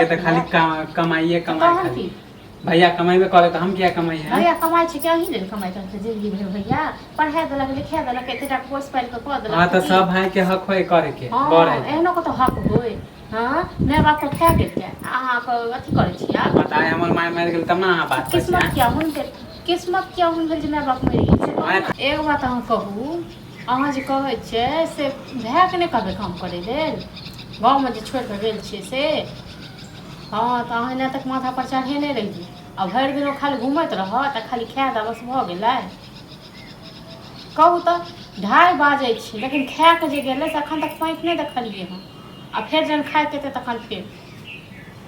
अहाँके तऽ खाली कमाइए कमाइ तहन खाली की भैया कमेबे करे तऽ हम किया कमाइए आँय? भैया कमाइ छै कि अहीं लेल कमाइ छै जिंदगी भरि भैया पढ़ा देलक लिखा देलक एतेटा पोस पालि कऽ कऽ देलक हँ तऽ की? सब भाई के हक होय करे के हँ बड़ है एहनो कतौ हक होय हँ माय बाप के खा गेल के अहाँके अथी करै छी आब पता है हमर माय मरि गेल तब ने अहाँ बात करै छी किस्मत आँय? किया हुनके किस्मत किया हुन भेल जे माय बाप मरि गेल से कहू माय ने। एगो बात अहाँ कहू अहाँ जे कहै छियै से भायके नहि कहबै काम करै लेल गाँवमे जे छोड़ि कऽ गेल छियै से हँ तऽ अहाँ एना तक माथा पर चढ़ेने रहियै आ भरि दिन ओ खाली घूमैत रहत आ खाली खायत आ बस भऽ गेलै कहू तऽ ढाइ बाजै छै लेकिन खाए कऽ जे गेलै से एखन तक पाँखि नहि देखलियै हँ आ फेर जहन खाइके एतै तखन फेर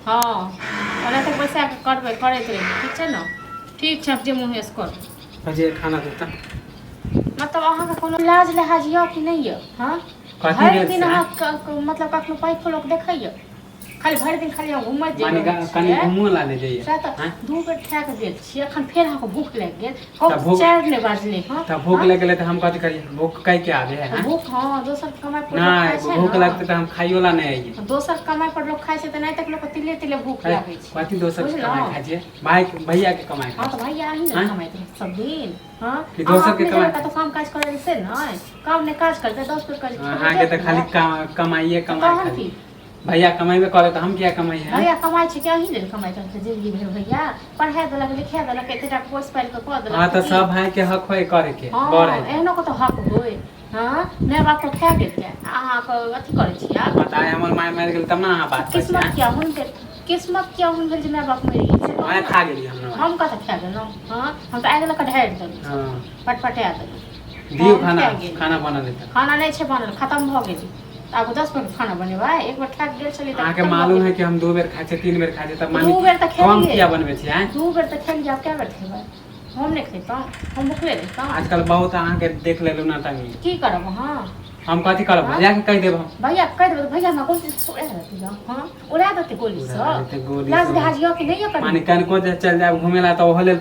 हँ ओना तऽ बैसा कऽ करबै करैत रहियै ठीक छै ने ठीक छै जे मुँह से करू जे खाना देता मतलब अहाँके कोनो लाज लिहाज यऽ कि नहि यऽ हँ कथी भरि भेल दिन से अहाँ मतलब कखनो पाँखिओ लोक देखैए खाली भरि दिन खाली हम घुमैत जे माने रहै कनि छियै घुमो ला ले जाइए सएह तऽ आँय? 2 बेर खाए कऽ गेल छियै एखन फेर अहाँके भूख लागि गेल तऽ कहू भूख 4 नहि बाजलै हँ तऽ भूख हँ लागि गेलै तऽ हम कथी करियै भूख कहि के आबे है तऽ आँय? भूख हँ दोसर के कमाइ पर लोक नहि खाइ छै भूख ने लगतै तऽ हम खाइयो ला नहि आइए दोसर के कमाइ पर लोक खाइ छै तऽ नहि तक लोक तिले तिले भूख है, लागै छै कथी दोसर के कमाइ बुझलहुँ खाइ छियै भाय भैया के कमाइ हँ खाइ तऽ छियै भैया अहीं ने आँय? कमाइत रहत सब दिन हँ कि अहाँ दोसर के अपने कमाइ जेबै कतहु काम काज करै लए से नहि काम नहि काज करतै 10 बेर करै खेबै अहाँके देत तऽ खाली ने कमाइए तऽ कमाइ तहन खाली की भैया कमेबे करे तऽ हम किया कमाइए आँय? भैया कमाइ छै कि अहीं लेल कमाइ छै जिंदगी भरि भैया पढ़ा देलक लिखा देलक एतेटा पोस पालि कऽ कऽ हँ देलक तऽ की सब भाई के हक होय करे के हँ बड़ है एहनो कतौ हक होय हँ माय बाप के खा गेल के अहाँके अथी करै छी आब पता है हमर माय मरि गेल तब ने अहाँ बात करै छी किस्मत आँय? किया हुनके किस्मत किया हुन भेल जे माय बाप मरि गेल से कहू माय ने खा गेली हमरा हम कतऽ खा गेलहुँ हँ हम तऽ आगि लऽ कऽ ढारि देलहुँ हँ पटपटा देलहुँ दियौ हम खाना खा गेली खाना बनल है तऽ खाना नहि छै बनल खतम भऽ गेलै तऽ आब 10 बेर खाना बनेबै एक बेर खा कऽ गेल छलियै तऽ अहाँके खतम भऽ मालूम है गेलै कि हम 2 बेर खाइ छियै 3 बेर खाइ छियै तब दू मानि बेर तऽ कम खेलियै किया बनबै छियै आँय 2 बेर तऽ खेलियै आब कए बेर खेबै हम नहि खैतहुँ हम भुखले रहितहुँ आजकल बहुत अहाँके देख लेलहुँ नाटंगी की करब अहाँ हम कथी करब हँ भैयाके कहि देब हम भैया कहि देबै तऽ भैया हमरा गोली से उड़ा देतै गे हँ उड़ा देतै गोलीसँ उड़ा देतै गोली लाज से लिहाज यऽ कि नहि यऽ माने कनि कनिको जे चलि जायब घुमे ला तऽ ओहो लेल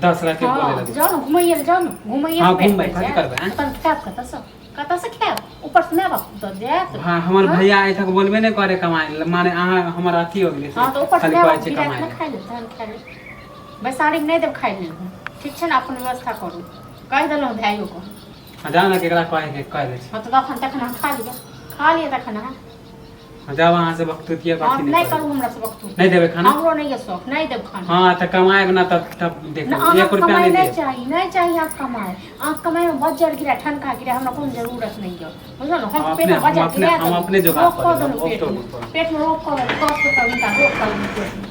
10 रके बोले हँ लगै जाउ ने घुमैये लए जाउ ने घुमैये हँ से पेट घुमबै भरि कथी जायत करबै आँय तखन खायब कतऽसँ कतऽसँ खायब ऊपरसँ माय बाप दऽ देत हँ हमर हँ भैया आइ तक बोलबे नहि करे कमाइ लए माने अहाँ हमर अथी हो गेलै से हँ तऽ ऊपरसँ खाली माय कहै बाप छै गिरा कमाइ कऽ लए खाइ लेत तहन खाइ लेत बैसारीमे नहि देब खाइ लेल हम ठीक छै ने अपन व्यवस्था करू कहि देलहुँ भाइयोके हँ जाउ ने केकरा कहैके कहि दै छी हँ तऽ तखन तखन अहाँ खा लिअ खा लिअ तखन अहाँ हँ जाउ अहाँ से बकतुतिये हँ कथी नहि नहि करै करू हमरा से वक्तू नहि देबै खाना हमरो नहि यऽ शौक नहि देब खाना हँ तऽ कमायब ना तब तब नहि देखब एक अहाँके रुपया कमाइ नहि नहि देब चाही नहि चाही अहाँके कमाइ अहाँके कमाइमे बज्जर गिरा ठनका गिरा हमरा कोनो जरूरत नहि यऽ बुझलहुँ ने हम हम तऽ अपने पेटमे हम बज्जर अपने गिरा हम देलहुँ अपने जोगाड़ रोक कऽ कऽ लेब हम देलहुँ ओ पेटमे तो पेटमे रोक कऽ देलहुँ कस कऽ हुनका रोक कऽ देलहुँ पेटमे